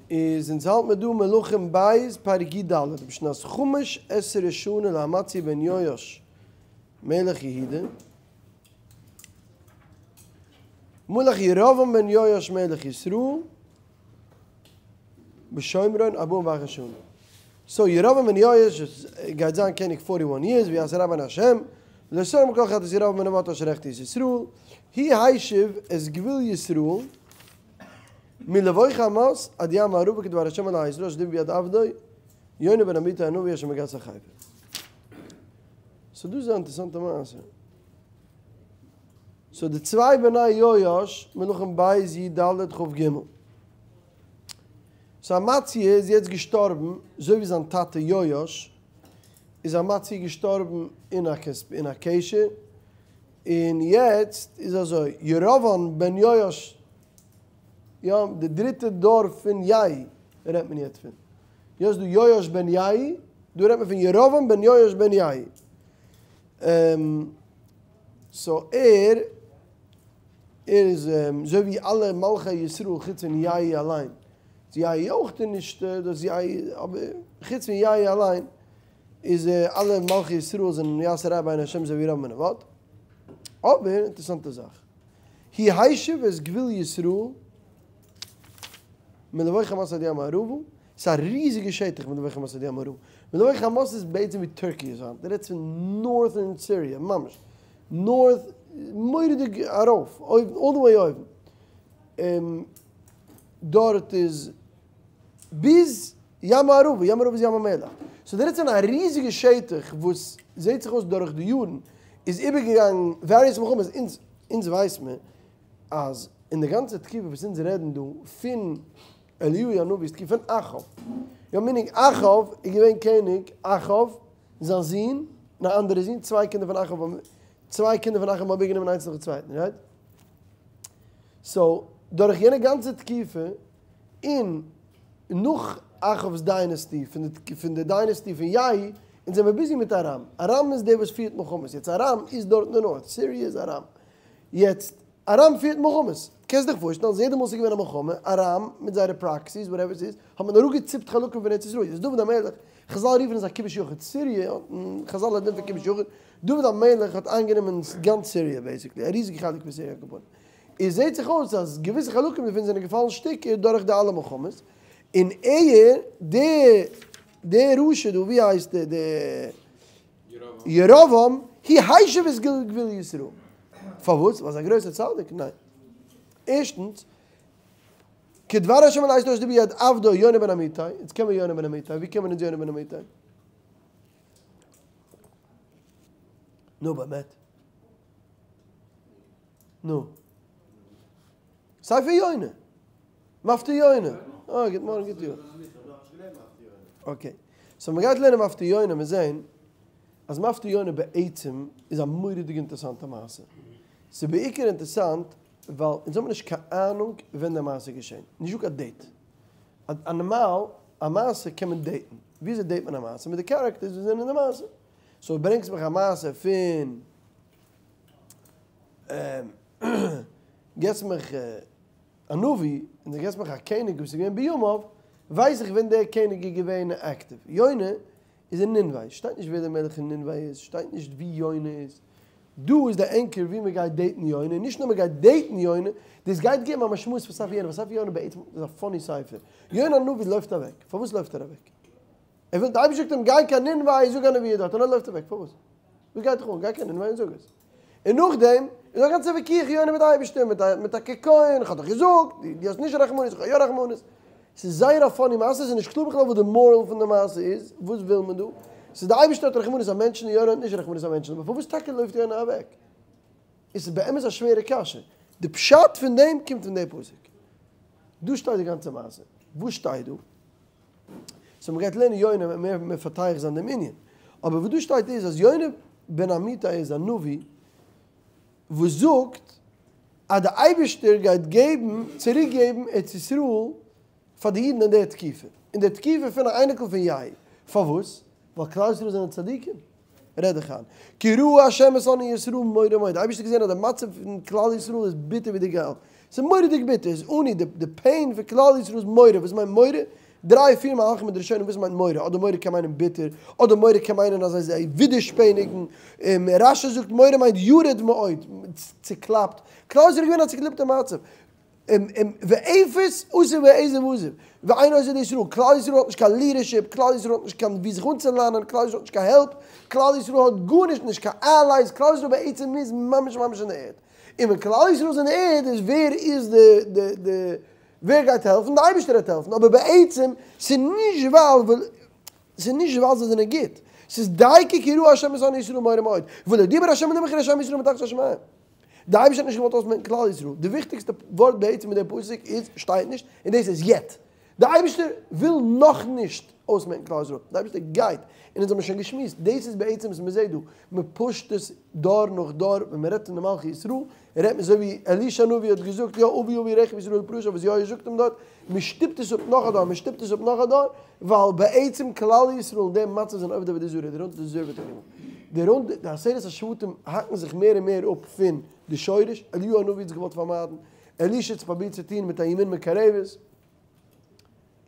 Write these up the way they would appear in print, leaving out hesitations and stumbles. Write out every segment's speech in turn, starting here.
איז אונז האלט מיר דא מלכים ב' פרק י ד, בשנת חמש עשרה שנה לאמציה בן יואש מלך יהודה, מלך ירבעם בן יואש מלך ישראל, בשומרון ארבעים ואחת שנה. סאו ירבעם בן יואש גייט זיין קעניג forty one years ויעש הרע בעיני השם, ולא סר מכל חטאת ירבעם בן נבט אשר החטיא את ישראל, הוא השיב את גבול ישראל מלבוא חמת עד ים הערבה כדבר השם אלהי ישראל אשר דיבר ביד עבדו יונה בן אמיתי הנביא אשר מגת החפר. סאו דאס איז א אינטערעסאנטע מעשה. סאו די צוויי בני יואש מלכים ב' י ד כ ג. סאו אמציה איז יעצט געשטארבן אזוי ווי זיין טאטע יואש איז אמציה געשטארבן אין א אין א קשר, און יעצט איז אזוי ירבעם בן יואש יא די דריטע דור פון יהוא רעדט מען יעצט פון, יא ס'דא יואש בן יהוא, דא רעדט מען פון ירבעם בן יואש בן יהוא. סאו ער ער איז אזוי ווי אלע מלכי ישראל חוץ פון יהוא אליין, יהוא אויך איז נישט דאס יהוא אבער חוץ פון יהוא אליין איז אלע מלכי ישראל זענען ויעש הרע בעיני השם אזוי ווי ירבעם בן נבט, אבער אינטערעסאנטע זאך, הוא השיב את גבול ישראל מלבוא חמת עד ים הערבה, ס'איז א ריזיגע שטח מלבוא חמת עד ים הערבה, מלבוא חמת איז בעצם ווי טערקי איז היינט, דו רעדסט פון northern סיריע, ממש north, מורא'דיג ארויף, אויבן, all the way אויבן, דארט איז ביז ים הערבה, ים הערבה איז ים המלח, סאו דו רעדסט פון א ריזיגע שטח וואס זעט זיך אויס דורך די יארן איז איבערגעגאנגען various מלחמות, אונז אונז ווייס מיר אז אין די גאנצע תקופה וואס אונז רעדן דא פון אליהו הנביא'ס תקופה פון אחאב, יא meaning אחאב איז געווען קעניג, אחאב, זיין זון, און א אנדערע זון, צוויי קינדער פון אחאב האבן, צוויי קינדער פון אחאב האבן איבערגענומען איינס נאכן צווייטן, right? סאו, דורך יענע גאנצע תקופה, און נאך אחאב'ס dynasty, פון די פון די dynasty פון יהוא, אונז זעמיר busy מיט ארם, ארם איז דער וואס פירט מלחמות, יעצט ארם איז דארט אין די north, סיריע איז ארם, יעצט ארם פירט מלחמות, קענסט דיך פארשטעלן אז יעדע מאל ס'איז געווען א מלחמה, ארם מיט זייערע proxies whatever ס'איז, האט מען אראפגעציפט חלקים פון ארץ ישראל, יעצט דוד המלך, חזל רופן עס א כיבוש יחיד, סיריע האט חזל א דין פון כיבוש יחיד, דוד המלך האט איינגענומען גאנץ סיריע basically, א ריזיגע חלק פון סיריע געווארן, איז זעט זיך אויס אז געוויסע חלקים דערפון זענען געפאלן שטיקער דורך די אלע מלחמות, און ער, דער דער רשע דא, ווי הייסט ער, דער ירבעם, הוא השיב את גבול ישראל. פארוואס? ווייל ער איז א גרויסער צדיק? ניין. ערשטנס, כדבר השם אל אשת אשר ביד עבדו יונה בן אמיתי, אונז קען מיר יונה בן אמיתי, ווי קען מען אונז יונה בן אמיתי? נו באמת. נו. ספר יונה. מפטיר יונה. אה, גוט מארגן, גוט יאר. okay. so מ'גייט לערנען מפטיר יונה, מיר זעהן אז מפטיר יונה בעצם איז א מורא'דיג אינטערעסאנטע מעשה. ס'איז בעיקר אינטערעסאנט ווייל אונז האבן נישט קיין אהנונג ווען די מעשה איז געשען. נישטא קיין date. א נארמאל א מעשה קען מען date ן. וויאזוי date מען א מעשה? מיט די characters וואס זענען אין די מעשה. so ברענגסט מיך א מעשה פון געסט מיך א נביא און דו געסט מיך א קעניג וואס איז געווען בימיו, ווייס איך ווען דער קעניג איז געווען active. יונה איז אין נינווה, שטייט נישט ווער דער מלך אין נינווה איז, שטייט נישט ווי יונה איז. דא איז די anchor ווי מען גייט date ן יונה, נישט נאר מען גייט date ן יונה, דאס גייט געבן א משמעות פאר ספר יונה, ווייל ספר יונה בעצם איז א funny ספר. יונה הנביא לויפט אוועק, פארוואס לויפט ער אוועק? ער וויל, די אייבערשטער זאגט אים גיי קיין נינווה און זאג א נבואה דארט, און ער לויפט אוועק, פארוואס? וואס גייט דיך אן, גיי קיין נינווה און זאג עס. און נאכדעם איז דא א גאנצע וויכוח יונה מיט די אייבערשטער, מיט א מיט א קיקיון, איך האב דיך געזאגט, דו האסט נישט רחמנות, איך האב יא רחמנות. ס'איז זייער א funny מעשה, ס'איז נישט קלאר בכלל וואס די moral פון די מעשה איז, וואס וויל מען דא? ס'איז די אייבערשטער האט רחמנות אויף מענטשן און יונה האט נישט רחמנות אויף מענטשן, אבער פארוואס טאקע לויפט יונה אוועק? עס איז באמת א שווערע קשיא. די פשט פון דעם קומט פון די פסוק. דא שטייט די גאנצע מעשה. וואס שטייט דא? so מ'גייט לערנען יונה און מער מפתח זיין דעם ענין. אבער וואס דא שטייט איז אז יונה בן אמיתי איז א נביא וואס זאגט אז די אייבערשטער גייט געבן, צוריק געבן ארץ ישראל פאר די אידן אין דער תקופה, אין דער תקופה פון א אייניקל פון יהוא. פארוואס? ווייל כלל ישראל זענען צדיקים? רעד דיך איין. כי ראה ה' את עני ישראל מרה מאוד, די אייבערשטער האט געזען אז די מצב פון כלל ישראל איז ביטער ווי די גאל. ס'איז מורא'דיג ביטער, איז עני, די pain פון כלל ישראל איז מרה, וואס מיינט מרה? דריי פיר מהלכים אין די ראשונים וואס מיינט מרה, אדער מרה קען מיינען ביטער, אדער מרה קען מיינען אז זיי ווידערשפעניגן, רשי זאגט מרה מיינט ירד מאוד, צוקלאפט, כלל ישראל איז געווען א צוקליפטע מצב, ואפס עשו ועזב עזוב, ואין עוזר לישראל, כלל ישראל האט נישט קיין leadership, כלל ישראל האט נישט קיין ווי זיך אנצולאנען, כלל ישראל האט נישט קיין help, כלל ישראל האט גארנישט, נישט קיין allies, כלל ישראל בעצם איז ממש ממש אין די ערד. און ווען כלל ישראל איז אין די ערד איז ווער איז די די די ווער גייט העלפן? די אייבערשטער וועט העלפן, אבער בעצם ס'איז נישט ווייל ס'איז נישט ווייל זיי זענען גוט, ס'איז דייקא כי ראה השם את עוני ישראל מרה מאוד, ולא דיבר השם למחוק את עם ישראל מתחת השמים. די אייבערשטער האט נישט געוואלט אויסמעקן כלל ישראל, די וויכטיגסטע ווארט בעצם אין די פסוק איז שטייט נישט, און דאס איז yet. די אייבערשטער וויל נאכנישט אויסמעקן כלל ישראל, די אייבערשטער גייט, און אונז האבן שוין געשמועסט, דאס איז בעצם וואס מען זעט דא, מען push ט עס דור נאך דור, ווען מען רעדט פון די מלכי ישראל, רעדט מען אזוי ווי אלישע הנביא האט געזאגט, יא אבי אבי רכב ישראל ופרשיו, וואס יהוא זאגט אים דארט, מען שטופט עס אפ נאך א דור, מען שטופט עס אפ נאך א דור, ווייל בעצם כלל ישראל אין דעם מצב זענען עובדי עבודה זרה, they don't deserve it anymore. די רונד, די עשרת השבטים האקן זיך מער און מער אפ פון די שורש, אליהו הנביא האט עס געוואלט פארמיידן, אלישע האט עס פרובירט צו טון מיט א ימין מקרבת,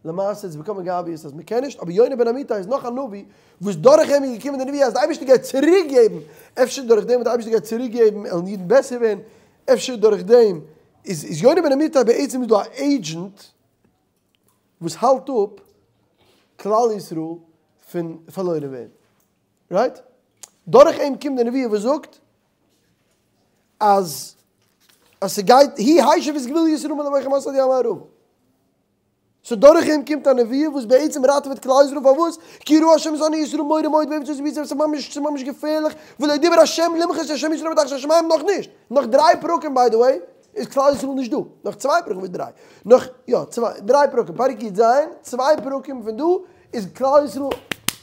למעשה איז becoming obvious אז מ'קען נישט, אבער יונה בן אמיתי איז נאך א נביא וואס דורך אים איז געקומען די נבואה אז די אייבערשטער גייט צוריק געבן, אפשר דורך דעם וואס די אייבערשטער גייט צוריק געבן וועלן אידן בעסער ווערן, אפשר דורך דעם איז איז יונה בן אמיתי בעצם איז דא א agent וואס האלט אפ כלל ישראל פון פארלוירן ווערן, right? דורך אים קומט די נבואה וואס זאגט אז אז ס'גייט הוא השיב את גבול ישראל מלבוא חמת עד ים הערבה. so דורך אים קומט א נבואה וואס בעצם ראטעוועט כלל ישראל פארוואס? כי ראה השם את עוני ישראל מרה מאוד ואפס עשו ויצא ס'איז ממש ס'איז ממש געפערליך ולא דיבר השם למחות את עם ישראל מתחת השמים נאך נישט נאך דריי פרקים by the way איז כלל ישראל נישט דא נאך צוויי פרקים וואס דריי נאך יא צוויי דריי פרקים פרק י"ז צוויי פרקים פון דא איז כלל ישראל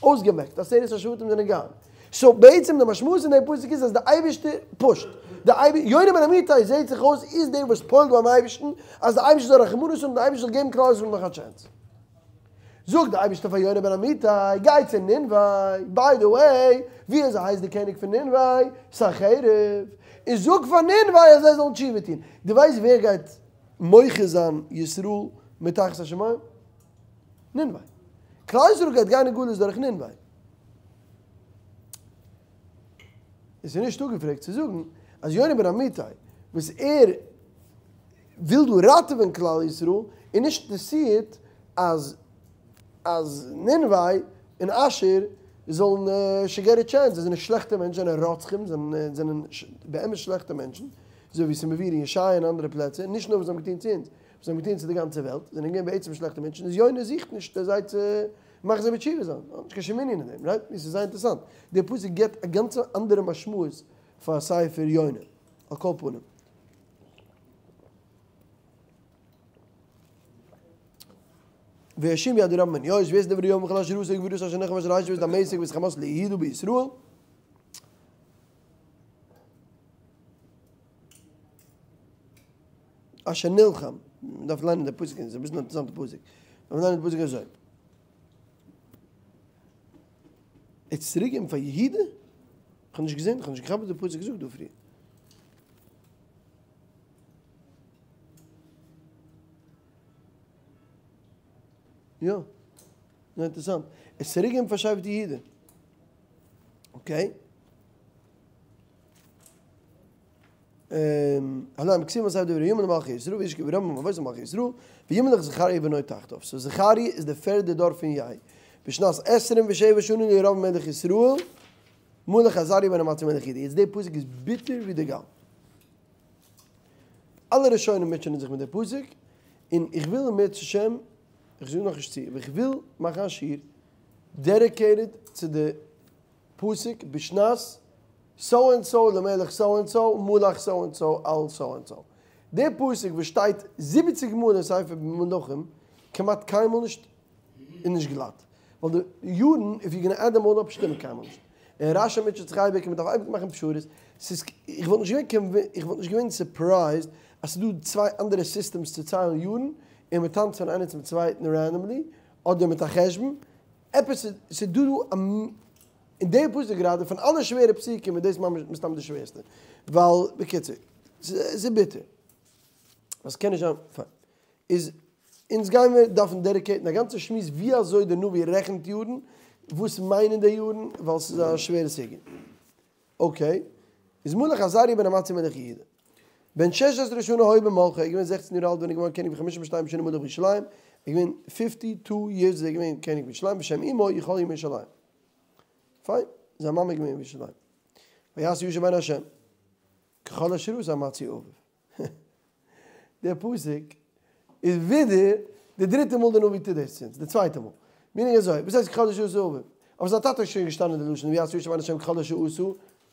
אויסגעמעקט עשרת השבטים זענען gone. so בעצם די משמעות אין די פסוק איז אז די אייבערשטער push ט, די אייבער, יונה בן אמיתי זעהט זיך אויס איז דער וואס פועל'ט ביים אייבערשטן אז די אייבערשטער זאל רחמנות האבן די אייבערשטער זאל געבן כלל ישראל נאך א chance. זאגט די אייבערשטער פאר יונה בן אמיתי, גיי צו נינווה, by the way, ווי אזוי הייסט די קעניג פון נינווה? סנחריב, און זאג פאר נינווה אז זיי זאלן תשובה טון. דו ווייסט ווער גייט מוחה זיין ישראל מתחת השמים? נינווה. כלל ישראל גייט גיין אין גלות דורך נינווה. עס איז נישט אפגעפרעגט צו זאגן אז יונה בן אמיתי וואס ער וויל דא ראטעווען כלל ישראל איז נישט אינטערעסירט אז אז נינווה און אשור זאלן should get a chance, זיי זענען שלעכטע מענטשן, זיי זענען רוצחים, זיי זענען באמת שלעכטע מענטשן, אזוי ווי עס איז מבואר אין ישעיה און אנדערע פלעצער, נישט נאר וואס זיי האבן געטון צו אונז, וואס זיי האבן געטון צו די גאנצע וועלט, זענען געווען בעצם שלעכטע מענטשן, איז יונה זוכט נישט זיי צו מאכן זיי בתשובה זיין, האט נישט קיין שום ענין אין דעם, right? עס איז זייער אינטערעסאנט, דער פסוק גיבט א גאנצע אנדערע משמעות פאר ספר יונה, על כל פנים. והאשים יד ירבעם בן יואש ואת דברי יואב וכל אשר עשה וגבורתו אשר נלחם אשר השיב את דמשק ואת חמת ליהודה בישראל. אשר נלחם, מען דארף ליינען די פסוק, עס איז אביסל אינטערעסאנטע פסוק, מען דארף ליינען די פסוק אזוי. ער האט עס צוריק געגעבן פאר יהודה? איך האב נישט געזען, איך האב נישט געכאפט וואס די פסוק זאגט דא פריער. יא, זייער אינטערעסאנט. ער האט עס צוריק געגעבן פאר שבט יהודה. okay. הלא הם כתובים בספר דברי הימים למלכי ישראל וישכב ירבעם עם אבותיו מלכי ישראל וימלך זכריה בנו תחתיו. so זכריה איז די פערדע דור פון יהוא. בשנת עשרים ושבע שנה לירבעם מלך ישראל מלך עזריה בן אמציה מלך יהודה. יעצט די פסוק איז ביטער ווי די גאל. אלע ראשונים מוטשענען זיך מיט די פסוק, און איך וויל אם ירצה השם, איך זאג נאכנישט צו, אבער איך וויל מאכן א שיעור dedicated צו די פסוק בשנת so and so למלך so and so מלך so and so על so and so. דער פסוק וואס שטייט זיבעציג מאל אין ספר מלכים כמעט קיינמאל נישט איז נישט גלאט. ווייל די יארן if you gonna add them all up שטימען קיינמאל נישט. און רשי מוטשעט זיך אייביג און מען דארף אייביג מאכן פשרות. ס'איז איך וואלט נישט געווען איך וואלט נישט געווען surprised אז ס'איז דא צוויי אנדערע systems צו ציילן יארן און מען טאנצט פון איינער צום צווייטן randomly אדער מיט א חשבון. עפעס איז ס'איז דא דא א אין די פסוק גראדע פון אלע שווערע פסוקים איז דאס ממש מסתם די שווערסטע, ווייל בקיצור, ס'איז ביטער. ווייל ס'קען נישט זיין, פיין. איז אונז גיימיר דארפן דעדיקעיטן א גאנצע שמועס ווי אזוי די נביא רעכנט יארן, וואס מיינען די יארן, ווייל ס'איז א שווערע סוגיא. אקעי, איז מלך עזריה בן אמציה מלך יהודה. בן שש עשרה שנה היה במלכו, ער איז געווען זעכצן יאר אלט ווען ער איז געווארן קעניג וחמשים ושתיים שנה מלך בירושלים, ער איז געווען פיפטי טו יערס איז ער געווען קעניג בירושלים, ושם אמו יכליה מירושלים. פיין, זיין מאמע איז געווען אין ירושלים. ויעש הישר בעיני השם, ככל אשר עשה אמציה אביו. דער פסוק איז ווידער די דריטע מאל די נביא טוט דאס צו אונז, די צווייטע מאל. מיינינג אזוי, וואס הייסט ככל אשר עשה אביו? אויף זיין טאטע איז שוין געשטאנען די לשון ויעש הישר בעיני השם ככל אשר עשה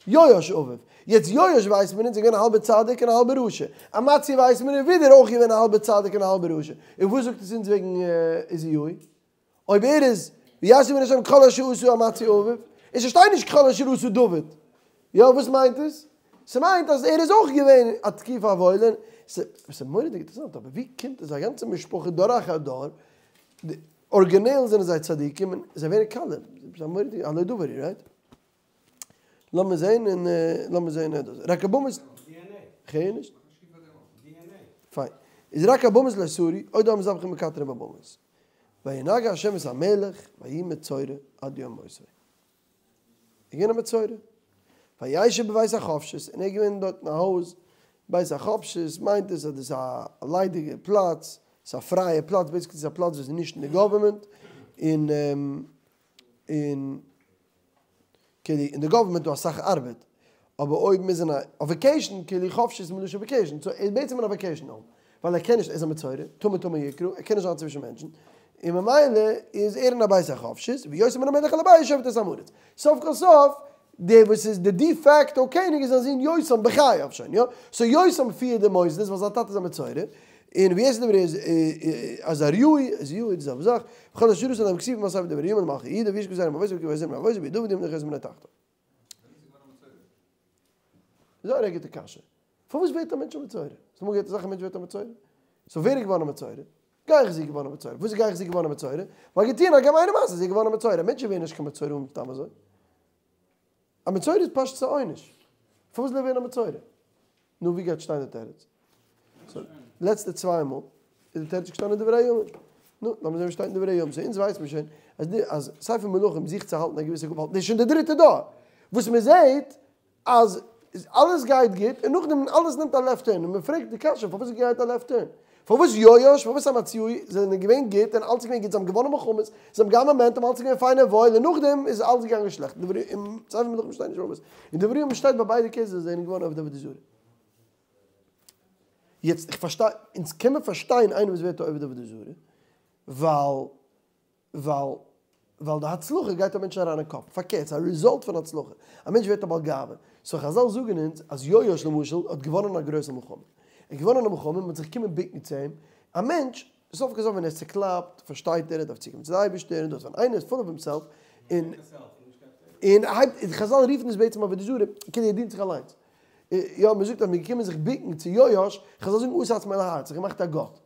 יואש אביו. יעצט יואש ווייסט מען אונז איז געווען א האלבע צדיק און א האלבע רשע. אמציה ווייסט מען איז ווידער אויך געווען א האלבע צדיק און א האלבע רשע. און וואס זאגט עס אונז וועגן עוזיהו? אויב ער איז ויעש הישר בעיני השם ככל אשר עשה אמציה אביו, און ס'שטייט נישט ככל אשר עשה דוד, יא וואס מיינט עס? ס'מיינט אז ער איז אויך געווען א תקופה א וואוילער, ס'איז מורא'דיג אינטערעסאנט אבער ווי קומט עס א גאנצע משפחה דור אחר דור, ארגינעל זענען זיי צדיקים און זיי ווערן קאליע, ס'איז א מורא'דיגע הלא דבר היא, רייט? לאמיר זעהן און לאמיר זעהן דאס. רק הבמות. כ'הער נישט. פיין. איז רק הבמות לא סרו, עוד העם מזבחים ומקטרים בבמות. וינגע השם את המלך ויהי מצורע עד יום מותו. ער איז געווען א מצורע. וישב בבית החפשית, און ער איז געווען דארט אין א הויז. בית החפשית מיינט עס אז דאס איז א ליידיגע פלאץ, ס'איז א פרייע פלאץ, בעיסיקלי ס'איז א פלאץ וואס איז נישט אין די גאווערמענט, און און כאילו אין די גאווערמענט איז דא אסאך ארבעט, אבער אויב מ'איז אין א וועקעישן, כאילו חפשית איז מלשון וועקעישן, סאו ער איז בעצם אין א וועקעישן האום, ווייל ער קען נישט, ער איז א מצורע, טמא טמא יקרא, ער קען נישט זיין צווישן מענטשן, און ממילא איז ער אין א בית החפשית, ויותם בן המלך על הבית שופט את עם הארץ. סוף כל סוף, דער וואס איז די די פעקטא קעניג איז זיין זון יותם בחייו שוין, יא? סאו יותם פירט די מוסדות ווייל זיין טאטע איז א מצורע, און ווי עס איז דברי עזריהו, עזריהו איז די זעלבע זאך, וכל אשר עשה אדם כתובים על ספר דברי הימים למלכי יהודה וישכב זרע עם אבותיו ויקברו זרע עם אבותיו בעיר דוד וימלוך יותם בנו תחתיו. זייער א גוטע קשיא. פארוואס ווערט א מענטש א מצורע? האסט אמאל געהערט אזא זאך א מענטש ווערט א מצורע? סאו ווער איז געווארן א מצורע? גיחזי איז געווארן א מצורע. וואס איז גיחזי געווארן א מצורע? ווייל געטוען א געמיינע מעשה איז ער געווארן א מצורע. מענטשן ווערן נישט קיין מצורעים סתם אזוי. א מצורע איז פשטות א עונש. פארוואס זאל ער ווערן א מצורע? נו ווי גייט שטיין די תירוץ? סאו לעצטע צוויי מאל איז די תירוץ געשטאנען אין דברי הימים. נו, לאמיר זען וואס שטייט אין דברי הימים. סאו אונז ווייסט מען שוין אז די אז ספר מלכים זוכט צו האלטן א געוויסע גבול. דאס איז שוין די דריטע דור וואס מען זעט אז אלעס גייט גוט און נאכדעם אלעס נעמט א לעפט טורן און מען פרעגט די קשיא פארוואס גייט א לעפט טורן? פארוואס יואש פארוואס אמציהו זענען געווען גוט און אלעס איז געווען גוט זיי האבן געוואנען מלחמות זיי האבן געהאט מאמענטום אלעס איז געווען פיין און וואויל און נאכדעם איז אלעס געגאנגען שלעכט אין ספר מלכים שטייט נישט פארוואס אין דברי הימים שטייט ביי ביידע קעיסעס אז זיי זענען געווארן עובדי עבודה זרה. יעצט איך פארשטיי אונז קען מען פארשטיין איינער וואס ווערט א עובד עבודה זרה ווייל ווייל ווייל די הצלחה גייט א מענטש אריין אין קאפ, פארקערט ס'איז א ריזאלט פון הצלחה, א מענטש ווערט א בעל גאווה, סאו חזל זאגן אונז אז יואש למשל האט געוואנען א גרויסע מלחמה, ער האט געוואנען א מלחמה, מען האט זיך געקומען בוקן צו אים, א מענטש, סוף כל סוף ווען ער איז צוקלאפט פארשטייט ער ער דארף צוקומען צו די אייבערשטער און דאס, ווען איינער איז פול אוו הימסעלף און און הייבט, חזל רופן עס בעצם עבודה זרה, כאילו ער דינט זיך אליינס, יא מען זאגט אז מען איז געקומען זיך בוקן צו יואש, חזל זאגן עשה עצמו אלהה, האט זיך געמאכט א גאט.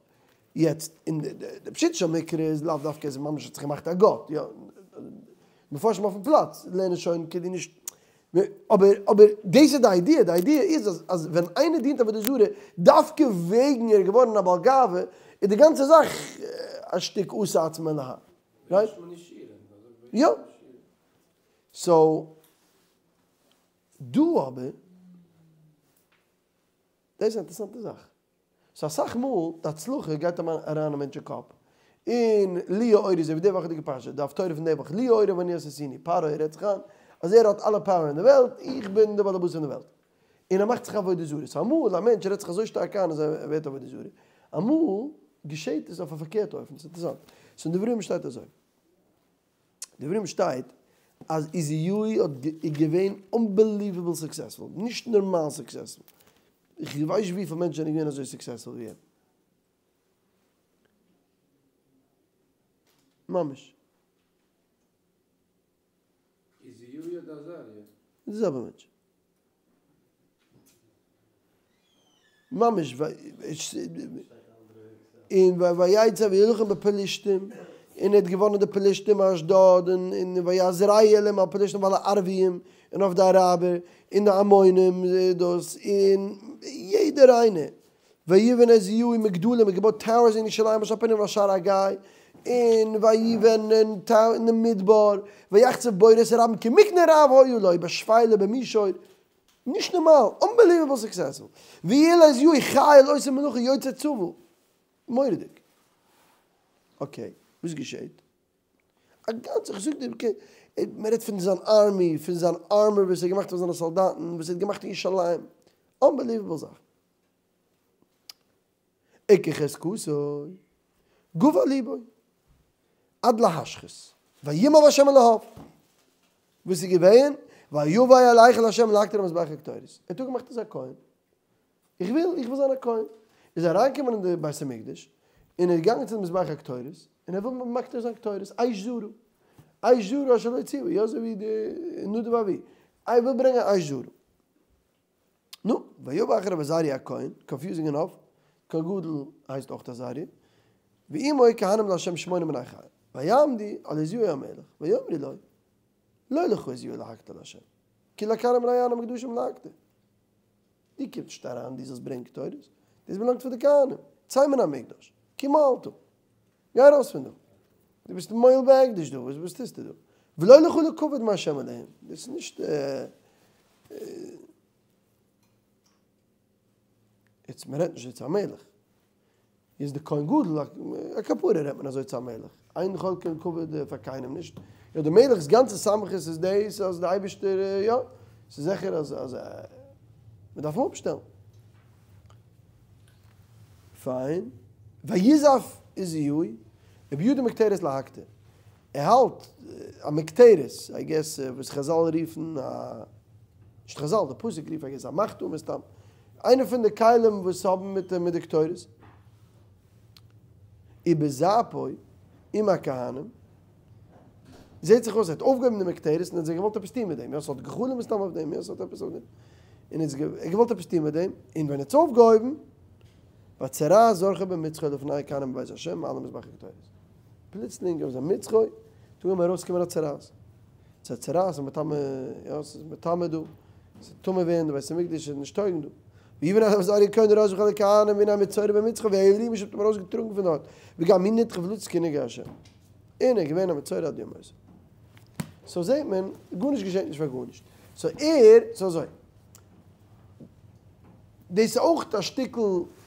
יעצט, אין די פשוטו של מקרא איז לאו דווקא אז ממש האט זיך געמאכט א גאט, יא, מפרשים אויפן פלאץ לערנען שוין כאילו נישט, אבער אבער דאס איז די איידיע, די איידיע איז אז אז ווען איינער דינט עבודה זרה דווקא וועגן ער איז געווארן א בעל גאווה, איז די גאנצע זאך א שטיק עשה עצמו אלהה, רייט? יא. סאו, דא אבער, דאס איז א אינטערעסאנטע זאך. סאו אסאך מאל די הצלחה גייט אריין אין מענטש'ס קאפ, און לי יאורי אזוי ווי די וואכעדיגע פרשה, די הפטורה פון די וואך, לי יאורי ואני עשיתיני, פרעה רעדט זיך איין אז ער האט אלע פאוער אין די וועלט, איך בין די בעל הבית פון די וועלט. און ער מאכט זיך עבודה זרה. סאו אמאל א מענטש רעדט זיך אזוי שטארק איין אז ער ווערט עבודה זרה. אמאל געשעט עס אויף א פארקערטע אופן, ס'איז אינטערעסאנט. סאו אין דברי הימים שטייט אזוי. דברי הימים שטייט אז עוזיהו האט איז געווען אנבעליוועבל סוקסעספול, נישט נארמאל סוקסעספול, איך ווייס נישט וויפיל מענטשן זענען געווען אזוי סוקסעספול ווי אים. ממש. עוזיהו אדער עזריה? די זעלבע מענטש. ממש און ויצא וילחם בפלשתים און ער האט געוואנען די פלשתים אשדוד און ויעזרהו אלקים על פלשתים ועל הערבים און אויף די אראבער און די עמונים דאס און יעדער איינער. ויבן עזיהו מגדלים, ער האט געבויט טאוערס אין ירושלים על שער הפנים ועל שער הגיא, און ויבן אין די מדבר, ויחצב בורות רבים כי מקנה רב היה לו בשפלה ובמישור, נישט נארמאל, אנבעליוועבל סוקסעספול, ויהי לעזיהו חיל עושה מלאכה יוצאי צבא, מורא'דיג. אקעי, וואס געשעהט? א גאנצע איך זאג דיר מען רעדט פון זיין ארמי, פון זיין ארמאר וואס ער האט געמאכט פאר זיינע סאלדאטן, וואס ער האט געמאכט אין ירושלים, אנבעליוועבל זאכן. וכחזקתו גבה לבו עד להשחית וימאר ה' אלהיו, וואס איז געווען? ויבא אל היכל ה' להקטיר על מזבח הקטורת, ער האט אפגעמאכט ער איז א כהן, איך וויל איך וויל זיין א כהן, איז ער אריינגעקומען אין די בית המקדש, און ער איז געגאנגען צו די מזבח הקטורת, און ער וויל מקטיר זיין קטורת, אש זרה, אש זרה אשר לא צוה, יא אזוי ווי די נדב ואביהוא, ער וויל ברענגען אש זרה. נו, ויבא אחריו עזריה הכהן, קאנפיוזינג ענאף, כהן גדול הייסט אויך עזריה, ועמו כהנים לה' שמונה בני חיל, ויעמדו על עזיהו המלך, ויאמרו לו, לא לך עזיהו להקטיר לה', כי לכהנים בני אהרן המקודשים להקטיר. דו קומסט נישט אריין דו זאלסט ברענגען קטורת, דאס באלאנגט פאר די כהנים, צא מן המקדש, כי מעלת, גיי ארויס פון דא, דו ביסט מועל בהקדש דא, וואס טוסטו דא? ולא לך לכבוד מהשם אלהים, דאס איז נישט יעצט מען רעדט נישט אזוי צו א מלך, איז די כהן גדול א כפרה רעדט מען אזוי צו א מלך, אין חולקין כבוד פאר קיינעם נישט, יא די מלך'ס גאנצע סמכות איז דאס אז די אייבערשטער יא, ס'איז זיכער אז אז מען דארף אים אפשטעלן. פיין, ויזעף עזיהו, ובידו מקטרת להקטיר. ער האלט א מקטרת, איי געס וואס חזל רופן א, נישט חזל, די פסוק רופט איי געס א מחתה מסתם, איינע פון די כלים וואס האבן מיט מיט די קטורת. ובזעפו עם הכהנים, זעט זיך אויס ער האט אויפגעהויבן די מקטרת און האט זיך געוואלט עפעס טון מיט דעם, יא ס'האט גחלים מסתם אויף דעם, יא ס'האט עפעס אויף דעם, און ער האט געוואלט עפעס טון מיט דעם, און ווען ער האט עס אויפגעהויבן, והצרעת זרחה במצחו לפני הכהנים בבית ה' מעל מזבח הקטורת. פלוצלינג אויף זיין מצחו האט אנגעהויבן ארויסקומען א צרעת. צו א צרעת איז מטמא, יא ס'איז מטמא דא, ס'איז טמא ווערן די בית המקדש איז נישט טויגן דא. ויבן אליו עזריה הכהן הראש וכל הכהנים והנה המצורע במצחו ויעבירוהו משם מ'האט אים ארויסגעטראגן פון דארט וגם הוא נדחף לצאת כנגע ה'. און ער איז געווען א מצורע עד יום מותו. סאו זעט מען, גארנישט געשעט נישט פאר גארנישט. סאו ער, סאו אזוי. דאס איז אויך א שטיקל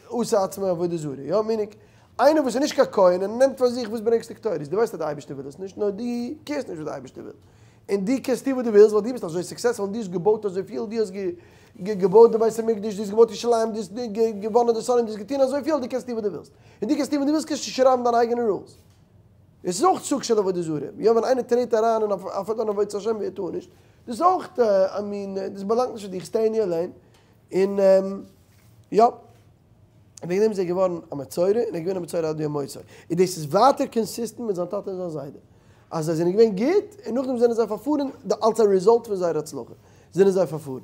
עושה עצמו עבודה זרה, יא? מיניג, איינער וואס איז נישט קיין כהן און ער נעמט פאר זיך וואס ברענגסטו קטורת? דו ווייסט אז די אייבערשטער וויל עס נישט, נאר דו קעירסט נישט וואס די אייבערשטער וויל, און דו קענסט טון וואס דו ווילסט ווייל דו ביסט אזוי סוקסעספול און דו האסט געבויט אזויפיל, דו האסט געבויט די בית המקדש, דו האסט געבויט ירושלים, דו האסט געוואנען די שונאים, דו האסט געטון אזויפיל, דו קענסט טון וואס דו ווילסט. און דו קענסט טון וואס דו ווילסט, קענסטו שרייבן דיינע אייגענע רולס. עס איז אויך סוג של עבודה זרה, יא ווען איינער טרעט אריין אין אפילו אן עבודת השם ווי ער טאר נישט, דאס איז אויך א מין, דאס באלאנגט נישט צו דיך, סטעי אין יור לעין, און יא, וועגן דעם איז ער געווארן א מצורע, און ער איז געווען א מצורע עד יום מותו, און דאס איז ווייטער קאנסיסטענט מיט זיין טאטע און זיין זיידע, אז זיי זענען געווען גוט, און נאכדעם זענען זיי פארפארן, אלס א רעזאלט פון זייער הצלחה, זענען זיי פארפארן.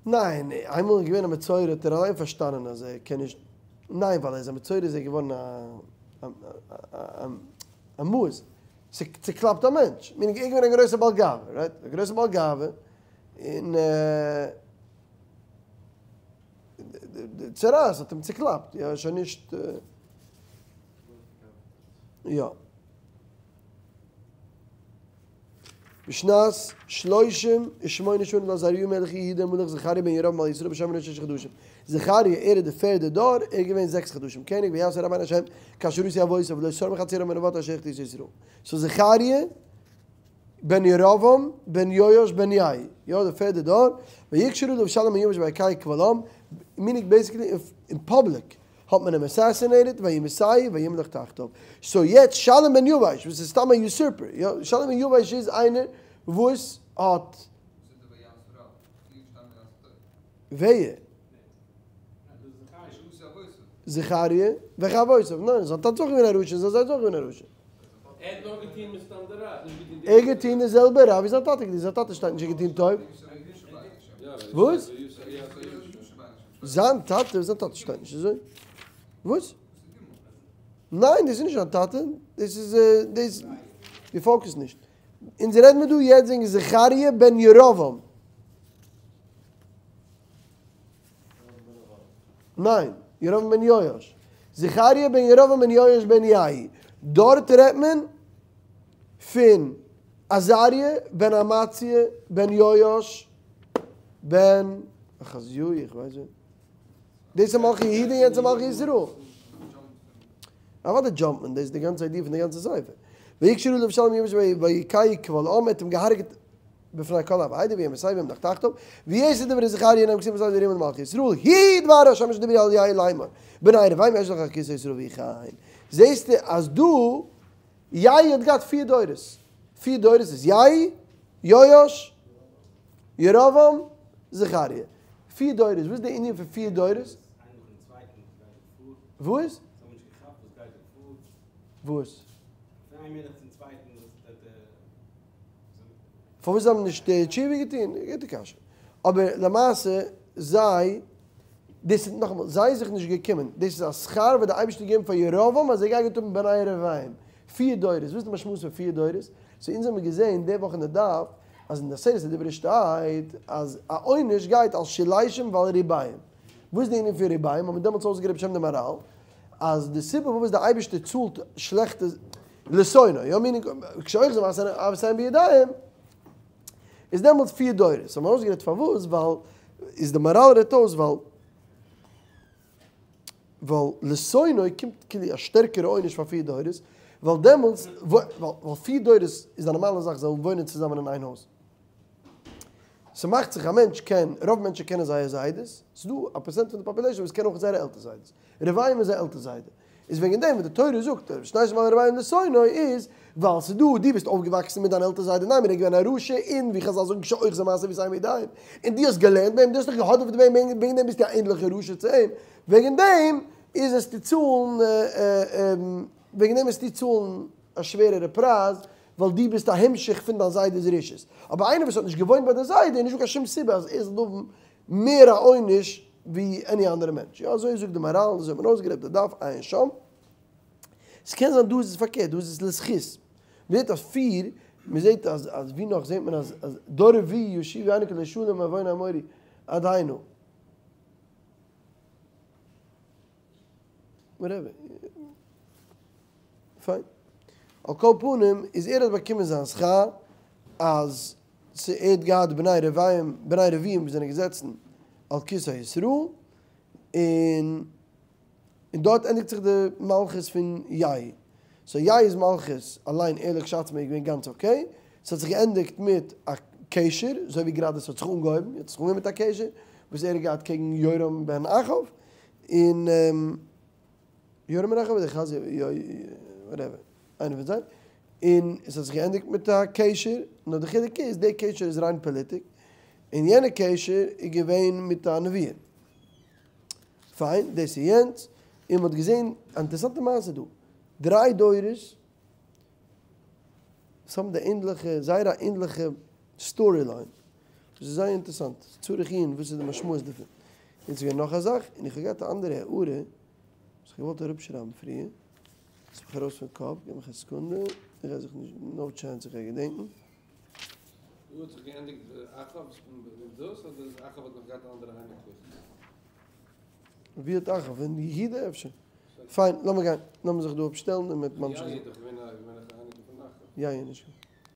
ניין, איינמאל ער איז געווען א מצורע האט ער אליין פארשטאנען אז ער קען נישט, ניין ווייל ער איז א מצורע איז ער געווארן א א מואס, ס'צוקלאפט א מענטש, מיינינג ער איז געווען א גרויסע בעל גאווה, רייט? א גרויסע בעל גאווה, און די צרעת האט אים צוקלאפט, יא, שוין נישט, יא. בשנת שלושים ושמונה שנים לעזריהו מלך יהודה מלך זכריה בן ירבעם על ישראל בשומרון ששה חדשים. זכריה ער איז די פערדע דור, ער איז געווען זעקס חדשים קעניג ויעש הרע בעיני השם כאשר עשו אבותיו ולא סר מחצי ירבעם בן נבט אשר החטיא את ישראל. סאו זכריה בן ירבעם בן יואש בן יהוא, יא די פערדע דור, ויקשרו עליו שלום בן יבש ויכהו קבל עם, מינינג בעיסיקלי אין פאבליק האט מען אים אסעסינעיטעד וימיתהו וימלוך תחתיו. סאו יעצט שלום בן יבש וואס איז סתם א יוסורפער, יא, שלום בן יבש איז איינער וואס האט. ווער? זכריה וכאבותיו, ניין זיין טאטע איז אויך געווען א רשע זיין זיידע איז אויך געווען א רשע. ער האט געטון די זעלבע רע ווי זיין טאטע האט געטון, זיין טאטע שטייט נישט ער האט געטון טוב. וואס? זיין טאטע, זיין טאטע שטייט נישט אזוי. וואס? ניין דאס איז נישט זיין טאטע, דאס איז דאס, דו פאוקעסט נישט. אונז רעד מיר דא יעצט וועגן זכריה בן ירבעם. ניין, ירבעם בן יואש. זכריה בן ירבעם בן יואש בן יהוא. דארט רעדט מען פון עזריה בן אמציה בן יואש בן אחזיהו, איך ווייס ווער. דאס איז מלכי יהודה און יענץ איז מלכי ישראל. אוודאי דזשאמפט מען, דאס איז די גאנצע איידיע פון די גאנצע ספר. ויקשרו עליו שלום יבש ויכהו קבל עם, ער האט אים געהארגעט בפני כל העדה ויהי מסביב וימלך תחתיו, ויעש דברי זכריה הנה כתובים בספר דברים למלכי ישראל, הוא דבר ה' אשר דבר אל יהוא לאמור, בני רבעים אשלח על כסא ישראל ויהי כן. זעסטו אז דא יהוא האט געהאט פיר דורות, פיר דורות איז יהוא, יואש, ירבעם, זכריה. פיר דורות, וואס איז די ענין פון פיר דורות? וואס? וואס? פארוואס זיי האבן נישט תשובה געטון? גוטע קשיא. אבער למעשה זיי, דאס איז נאכאמאל, זיי איז זיך נישט געקומען, דאס איז א שכר וואס די אייבערשטער האט געגעבן פאר ירבעם אז ער גייט האבן בני רבעים, פיר דורות, וואס איז די משמעות פון פיר דורות? סאו אונז האבן געזען די וואך אין די דף אז אין די עשרת הדברות שטייט אז א עונש גייט על שילשים ועל ריבעים. וואס איז די ענין פון ריבעים? האבן מיר דעמאלטס אויסגערעדט בשם די מהר"ל אז די סיבה פארוואס די אייבערשטער צאלט שלעכטע לשונאו, יא מיענינג כשאוחזין מעשה אבותיהם בידיהם, איז דעמאלטס פיר דורות. האבן מיר אויסגערעדט פארוואס, ווייל איז די מהר"ל רעדט אויס ווייל ווייל לשונאו קומט כאילו א שטערקערע עונש פאר פיר דורות, ווייל דעמאלטס, ווייל פיר דורות איז א נארמאלע זאך זאלן וואוינען צוזאמען אין איין הויז. ס'מאכט זיך א מענטש קען, רוב מענטשן קענען זייער זיידעס, ס'איז דא א פראצענט פון די פאפולעישאן וואס קען אויך זייערע עלטער זיידעס, רבעים איז א עלטער זיידע, איז וועגן דעם ווען די תורה זאגט שילשים ועל רבעים לשונאו איז ווייל ס'איז דא, דו ביסט אויפגעוואקסן מיט דיין עלטער זיידע ניין ער איז געווען א רשע און ווי חזל זאגן כשאוחזין מעשה אבותיהם בידיהם און דו האסט געלערנט ביי אים דו האסט דיך געהאדעוועט ביי אים וועגן דעם ביסטו א ענדליכע רשע צו אים וועגן דעם איז עס צו צאלן וועגן דעם וועסטו צאלן א שווערערע פרייז ווייל דו ביסט א המשך פון דיין זיידע'ס רשעות. אבער איינער וואס האט נישט געוואוינט ביי די זיידע איז נישטא קיין שום סיבה אז ער זאל האבן מער א עונש ווי עני אנדערע מענטש. יא אזוי זאגט די מהר"ל, אזוי האט מען אויסגעלעבט די דף, עיין שם. ס'קען זיין דא איז עס פארקערט, דא איז עס לזכות. מ'זעט אז פיר, מ'זעט אז אז ווי נאך זעט מען אז אז דור רביעי ישובו הנה כי לא שלם עון האמורי עד הנה. וואטעווער. פיין. על כל פנים איז ער האט באקומען זיין שכר אז ער האט געהאט בני רבעים בני רביעים וואס זענען געזעצן על כסא ישראל און און דארט ענדיגט זיך די מלכות פון יהוא. סאו יהוא'ס מלכות אליין ער לכשעצמו איז געווען גאנץ אקעי. ס'האט זיך געענדיגט מיט א קשר, אזוי ווי גראדע ס'האט זיך אנגעהויבן, האט זיך אנגעהויבן מיט א קשר וואס ער האט געהאט קעגן יורם בן אחאב, און יורם בן אחאב אדער אחזיה, וואטעווער, איינער פון זיי, און עס האט זיך געענדיגט מיט א קשר, נאר די חילוק איז, די קשר איז ריין פאליטיק, און יענע קשר איז געווען מיט א נבואה. פיין, דאס איז יענץ, און מען האט געזען א אינטערעסאנטע מעשה דא, דריי דורות וואס האבן די ענדליכע, זייער א ענדליכע סטארי ליין, דאס איז זייער אינטערעסאנט, צריך עיון וואס איז די משמעות דערפון. יעצט איז געווען נאך א זאך, און איך האב געהאט א אנדערע הערה וואס איך האב געוואלט אראפשרייבן פריער, עס איז מיך ארויס פון קאפ, געב מיך א סעקונדע, איך גיי זיך נישט, נאו טשענס איך גיי געדענקן. וואו האט זיך געענדיגט אחאב דאס אדער אחאב האט נאך געהאט אנדערע אייניקלעך? ווי האט אחאב? אין יהודה אפשר? פיין, לאמיר גיין, לאמיר זיך דא אפשטעלן און מ'וועט ממשיך זיין. יהוא איז דאך געווען א אייניקל פון אחאב. יהוא איז נישט געווען.